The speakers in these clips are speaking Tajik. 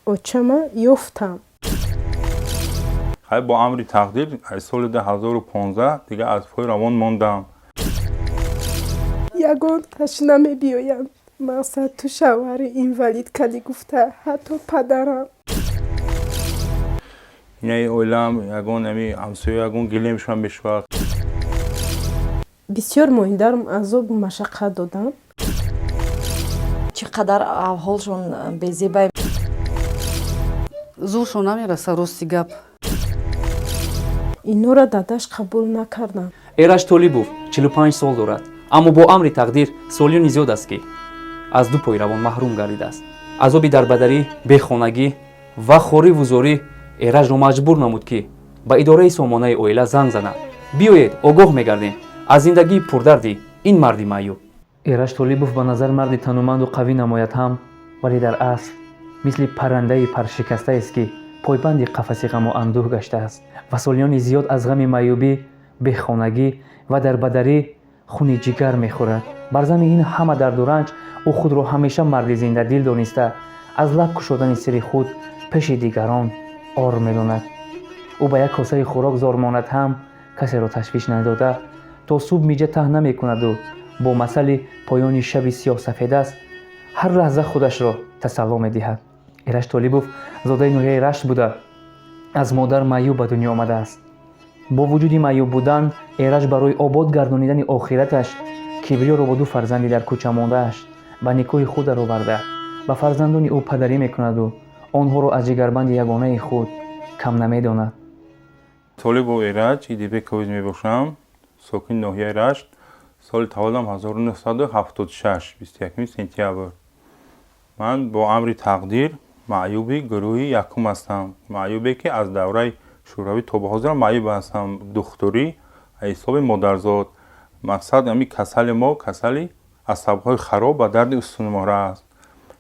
Очама ёфтам. Хай, бо амри тақдир аз соли 2015 дига аз пои равон мондам. Ягон таш намебиёянд. Мақсад, ту шавҳари инвалид кадӣ, гуфта, ҳатто падарам. Инаи оилаам, ягон ами ҳамсоя, ягон гилемшон мешавад. Бисёр моҳидарам азобу машаққат додам. Чӣ қадар аҳволшон безебай. Зӯршон намераса, рости гап. Инора дадаш қабул накардам. Эраҷ Толибов 45 сол дорад, аммо бо амри тақдир солиёни зиёд аст, ки аз ду пойравон маҳрум гардидааст. Азоби дарбадарӣ, бехонагӣ ва хориву зорӣ Эраҷро маҷбур намуд, ки ба идораи сомонаи оила занг занад. Биёед, огоҳ мегардем аз зиндагии пурдарди ин марди маъюб. Эраҷ Толибов ба назар марди тануманду қавӣ намояд ҳам, вале дар асл мисли паррандаи паршикастаест, ки пойбанди қафаси ғаму андӯҳ гаштааст ва солиёни зиёд аз ғами маъюбӣ, бехонагӣ ва дарбадарӣ хуни ҷигар мехӯрад. Бар зами ин ҳама дарду ранҷ ӯ худро ҳамеша марди зиндадил дониста, аз лаб кушодани сири худ пеши дигарон ор медонад. Ӯ ба як косаи хӯрок зор монад ҳам, касеро ташвиш надода, то субҳ миҷа таҳ намекунаду бо масали «поёни шаби сиёҳсафед аст» ҳар лаҳза худашро тасалло медиҳад. Эраҷ Толибов зодаи ноҳияи Рашт буда, аз модар маъюб ба дунё омадааст. Бо вуҷуди маъюб будан, Эраҷ барои обод гардонидани охираташ Кибриёро бо ду фарзанди дар кӯча мондааш ба никоҳи худ дароварда, ба фарзандони ӯ падарӣ мекунаду онҳоро аз ҷигарбанди ягонаи худ кам намедонад. Толибов Эраҷ Идибекович мебошам, сокини ноҳияи Рашт. Соли таваллудам 1976, 21 сентябр. Ман бо амри тақдир маъюби гурӯҳи якум ҳастам, маъюбе, ки аз давраи Шӯравӣ то ба ҳозира маъюб ҳастам. Духтурӣ ҳисоби модарзод. Мақсад, ами касали мо касали асабҳои хароб ба дарди устунмуҳра аст.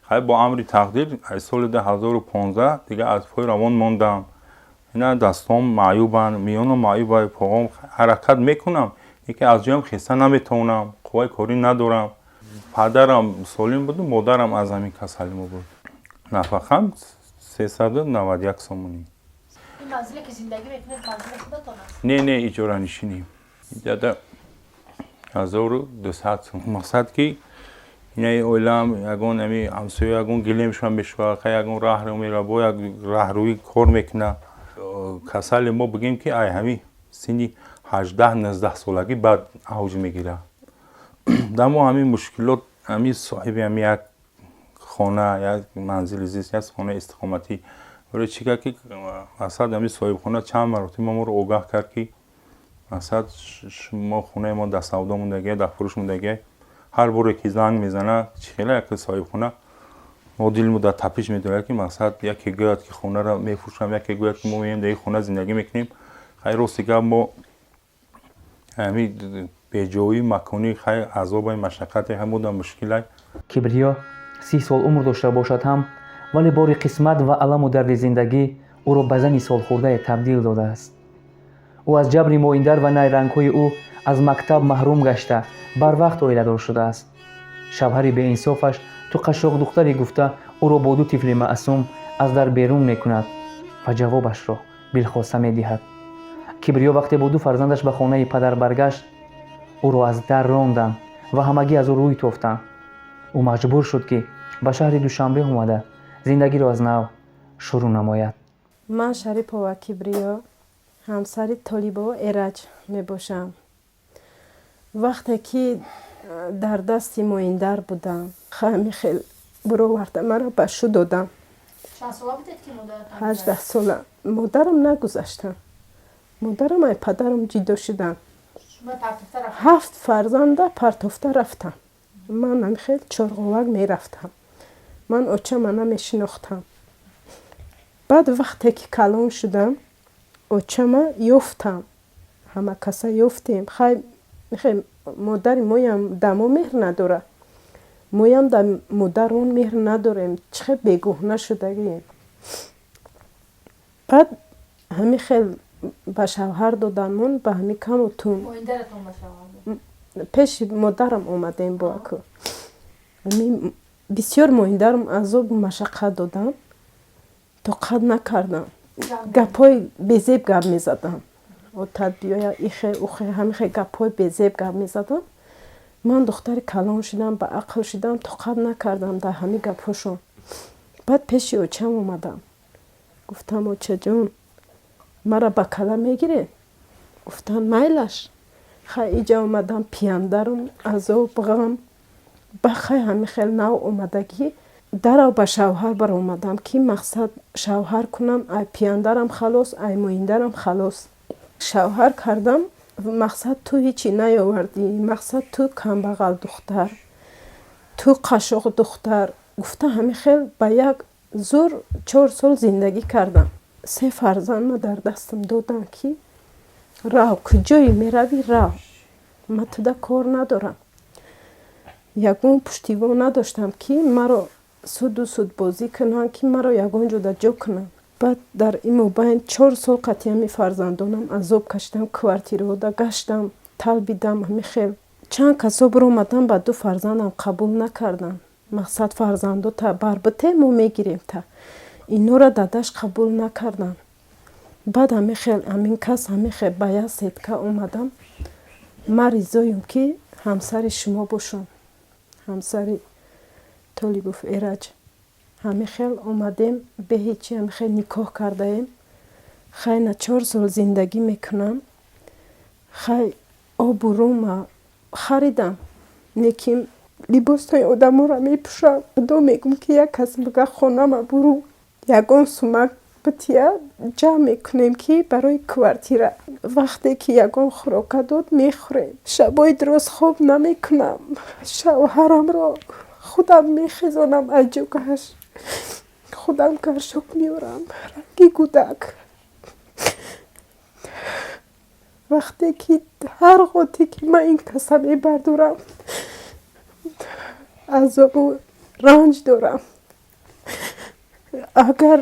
Хай, бо амри тақдир аз соли 2015 дига аз пои равон мондам. Ина дастом маъюбанд, миёнам маъюба, поғом ҳаракат мекунам, яке аз ҷоям хеста наметавонам, қувваи корӣ надорам. Падарам солим буду, модарам аз ҳамин касали мо буд. Нафақам 391 сомонӣ. Не, не, иҷоранишинӣ. Иҷада 1200 сом. Мақсад, ки инаи оилаам, ягон ами ҳамсоя, ягон гилемшон мешавад, хай, ягон раҳро мера, бо як раҳрӯӣ кор мекуна. Касали мо, бигем, ки ай ҳами синни 18-19 солагӣ баъд авҷ мегирад. Дар мо ҳамин мушкилот, ҳамин соҳиби ҳами як хона, як манзили зист, як хонаи истиқоматӣ. Барои чӣ кард, ки мақсад, ҳамин соҳибхона чанд маротиба моро огаҳ кард, ки мақсад, шумо хонаи мо дар савдо мондагия, дар фурӯш мондагия. Ҳар боре ки занг мезанад, чӣ хела як соҳибхона, мо дилмо дар тапиш медорад, ки мақсад, яке гӯяд, ки хонаро мефурӯшам, яке гӯяд, ки мо меоем, дар ин хона зиндагӣ мекунем. Хай, рости гап, мо ҳами беҷоӣ маконӣ, хай, азобай, машаққате ҳамуда, мушкилай. Кибриё 30 сол умр дошта бошад ҳам, вале бори қисмат ва аламу дарди зиндагӣ ӯро ба зани солхӯрдае табдил додааст. Ӯ аз ҷабри моиндар ва найрангҳои ӯ аз мактаб маҳрум гашта, барвақт оиладор шудааст. Шавҳари беинсофаш «ту қашшоқ духтарӣ» гуфта, ӯро бо ду тифли маъсум аз дар берун мекунад ва ҷавобашро билхоста медиҳад. Кибриё вақте бо ду фарзандаш ба хонаи падар баргашт, ӯро аз дар ронданд ва ҳамагӣ аз ӯ рӯй тофтанд. Ӯ маҷбур шуд, ки ба шаҳри Душанбе омада, зиндагиро аз нав шурӯъ намояд. Ман Шарипова Кибриё, ҳамсари Толибова Эраҷ мебошам. Вақте ки дар дасти моиндар будам, ҳами хел буроварда, маро ба шу додам. 18 сола. Модарам нагузаштам, модарам ай падарам ҷидо шудам. Ҳафт фарзанда партофта рафтам. Ман ҳамихел чорғовак мерафтам. Ман очама намешинохтам. Баъд вақте ки калон шудам, очама ёфтам, ҳама каса ёфтем. Хай, модари моям да мо меҳр надорад, моям да модарон меҳр надорем. Чӣ хел бегуҳна шудагием. Баъд ҳамин хел ба шавҳар доданмон, ба ҳамин каму тум пеши модарам омадем. Бо аку бисёр моҳиндарам азобу машаққат додам. Тоқат накардам, гапҳои безеб гап мезадам. Отат биёя, ихе, ухе, ҳамихе гапҳои безеб гап мезадам. Ман духтари калон шудам, ба ақл шудам, тоқат накардам дар ҳамин гапҳошон. Баъд пеши очам омадам, гуфтам: «Очаҷон, мара ба кала мегиред?» Гуфтанд: «Майлаш». Хай, иҷа омадам, пияндарум, азоб, ғам. Ба хай, ҳамин хел нав омадагӣ дарав ба шавҳар баромадам, ки мақсад шавҳар кунам, ай пияндарам халос, ай муиндарам халос. Шавҳар кардам, мақсад ту ҳичи наёвардӣ, мақсад ту камбағал духтар, ту қашоқ духтар гуфта, ҳамин хел ба як зур 4 сол зиндагӣ кардам. Се фарзандма дар дастам додам, ки рав, куҷое меравӣ, рав, ма туда кор надорам. Ягон пуштибон надоштам, ки маро суду судбозӣ кунанд, ки маро ягон ҷода ҷо кунанд. Баъд дар ин мобайн 4 сол қатъи ҳамин фарзандонам азоб кашидам, квартираҳода гаштам, талбидам. Ҳамин хел чанд касо биромадам, ба ду фарзандам қабул накарданд. Мақсад фарзандота барбите, мо мегирем та инора дадаш қабул накарданд. Баъд ҳамин хел ҳамин кас, ҳамин хел ба як сетка омадам. Ман ризоюм, ки ҳамсари шумо бошам, ҳамсари Толибов Эраҷ. Ҳамин хел омадем, бе ҳечи ҳамин хел никоҳ кардаем. Хай, на 4 сол зиндагӣ мекунам. Хай, обу рума харидам, лекин либосҳои одаморо мепӯшам. Худо мегӯм, ки як кас бига хонама буру, ягон сумак бития, ҷамъ мекунем, ки барои квартира. Вақте ки ягон хӯрока дод, мехӯрем. Шабои дуроз хоб намекунам, шавҳарамро худам мехезонам аз ҷогаҳаш, худам горшок меорам, ранги гудак. Вақте ки ҳар ғоте ки ман ин каса мебардорам, азобу ранҷ дорам. Агар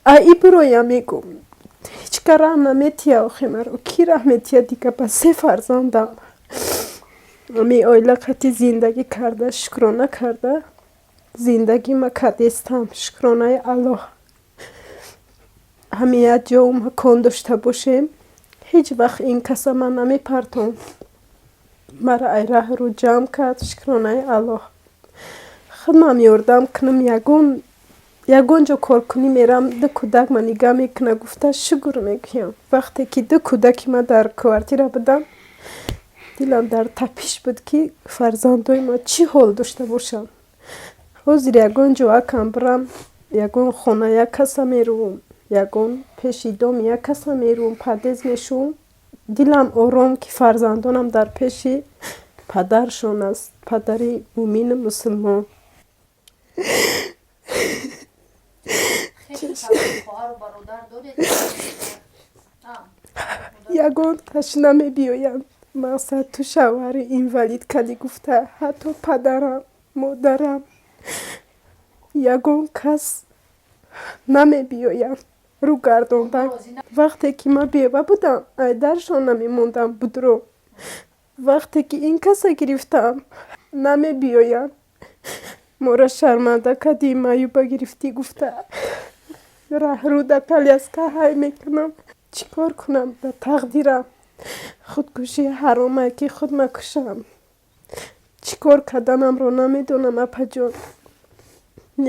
аи бироям, мегӯм, ҳеҷ ка раҳм наметия. Охи, маро кӣ раҳм метия дига ба се фарзандам? Ами оила қати зиндагӣ карда, шукрона карда зиндагима кардестам, шукронаи Аллоҳ. Ҳамин як ҷову макон дошта бошем, ҳеҷ вақт ин каса ман намепартом. Мара ай раҳру ҷамъ кард, шукронаи Аллоҳ. Худмам ёрдам кунам, ягон ҷо коркунӣ мерам, ду кӯдак ма нигаҳ мекуна гуфта, шукр мегӯям. Вақте ки ду кӯдаки ма дар квартира будам, дилам дар тапиш буд, ки фарзандои ма чӣ ҳол дошта бошанд. Ҳозир ягон ҷо акам бирам, ягон хона як каса мерувам, ягон пеши доми як каса мерувам, подъезд мешувам, дилам ором, ки фарзандонам дар пеши падаршон аст, падари мӯмину мусулмон. Ягон таш намебиёянд. Мақсад ту шавҳари инвалид кардӣ гуфта, ҳатто падарам, модарам, ягон кас намебиёянд рӯ гардондан. Вақте ки ман бева будам, айдаршон намемондам будро. Вақте ки ин каса гирифтам, намебиёянд. Моро шарманда кардӣ, маъюба гирифтӣ гуфта, раҳрӯ дар коляска ҳай мекунам. Чӣ кор кунам дар тақдирам? Худкушӣ ҳаромае, ки худ макушам. Чӣ кор карданамро намедонам, апаҷон.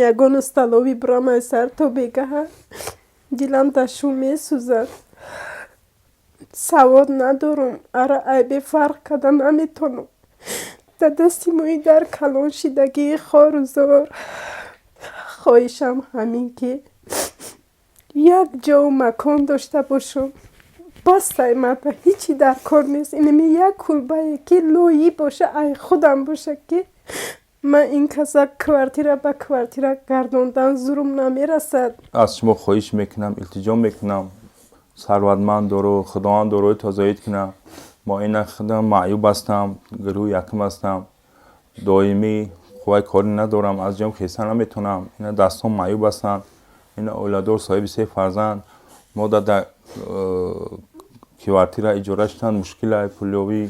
Ягон столовый бирам, ай сар то бегаҳа дилам дар шум месӯзад. Савод надорум, ара айбе фарқ карда наметонам. Дар дасти мои дар калон шидагии хору зор. Хоҳишам ҳамин, ки як ҷову макон дошта бошам. Бастай, мада ҳичи дар кор нест. Инами як кулбае, ки лӯyӣ боша, ай худам боша, ки ман ин каса квартира ба квартира гардондан зурум намерасад. Аз шумо хоҳиш мекунам, илтиҷо мекунам, сарватманд дору, Худованд дорои тозаид кунам. Мо ина худам маъюб ҳастам, гурӯҳи якум ҳастам, доимӣ қувваи корӣ надорам, аз ҷом хеса наметавонам. Ина дастҳом маъюб ҳастанд. Ина оиладор, соҳиби се фарзанд. Мо дар квартира иҷора шудан мушкила, пулёвӣ.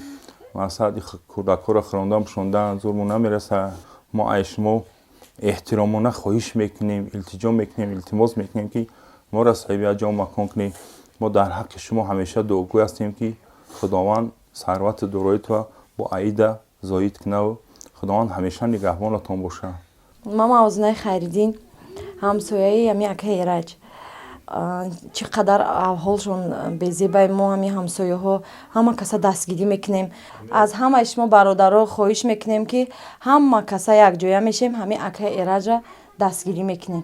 Мақсад кӯдакҳоро хӯрондан, пӯшондан зурмон намерасад. Мо ай шумо Эҳтиромона хоҳиш мекунем, илтиҷо мекунем, илтимос мекунем, ки моро соҳиби як ҷо макон кунем. Мо дар ҳаққи шумо ҳамеша дуогӯй ҳастем, ки Худованд сарвату дороитро бо аида зоид кунаву Худованд ҳамеша нигаҳбонатон бошад. Ман Мавзунаи Хайриддин, ҳамсояи ҳами акаи Эраҷ. Чӣ қадар аҳволшон безебай, мо ҳами ҳамсояҳо ҳама каса дастгирӣ мекунем. Аз ҳамаи шумо, бародаро, хоҳиш мекунем, ки ҳама каса якҷоя мешем, ҳами акаи Эраҷа дастгирӣ мекунем.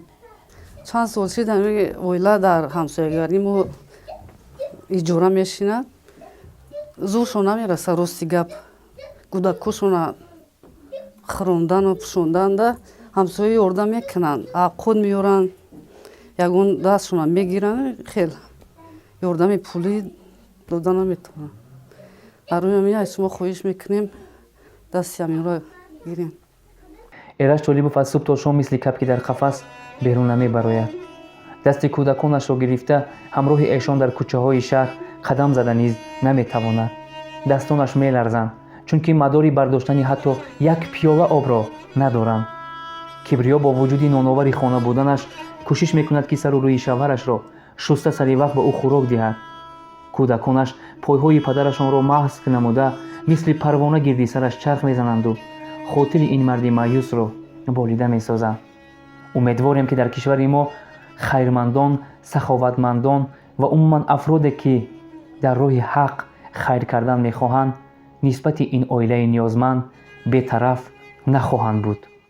Чанд сол шид, ҳами оила дар ҳамсоягарӣ мо иҷора мешинад. Зӯршон намераса, рости гап, кӯдакошона хӯрондану пӯшонданда ҳамсоя ёрдам мекунанд, аққуд меёранд, ягон дастшона мегиранд, хел ёрдами пулӣ дода наметавонанд. Барои ҳамин аз шумо хоҳиш мекунем, дасти ҳаминро гирем. Эраҷ Толибов аз субҳ то шом мисли кабки дар қафас берун намебарояд. Дасти кӯдаконашро гирифта, ҳамроҳи эшон дар кӯчаҳои шаҳр қадам зада низ наметавонад. Дастонаш меларзанд, чунки мадори бардоштани ҳатто як пиёла обро надоранд. Кибриё бо вуҷуди ноновари хона буданаш кӯшиш мекунад, ки сару рӯи шавҳарашро шуста, сари вақт ба ӯ хӯрок диҳад. Кӯдаконаш пойҳои падарашонро масх намуда, мисли парвона гирди сараш чарх мезананду хотири ин марди маъюсро болида месозанд. Умедворем, ки дар кишвари мо хайрмандон, саховатмандон ва умуман афроде, ки дар роҳи ҳақ хайр кардан мехоҳанд, нисбати ин оилаи ниёзманд бетараф нахоҳанд буд.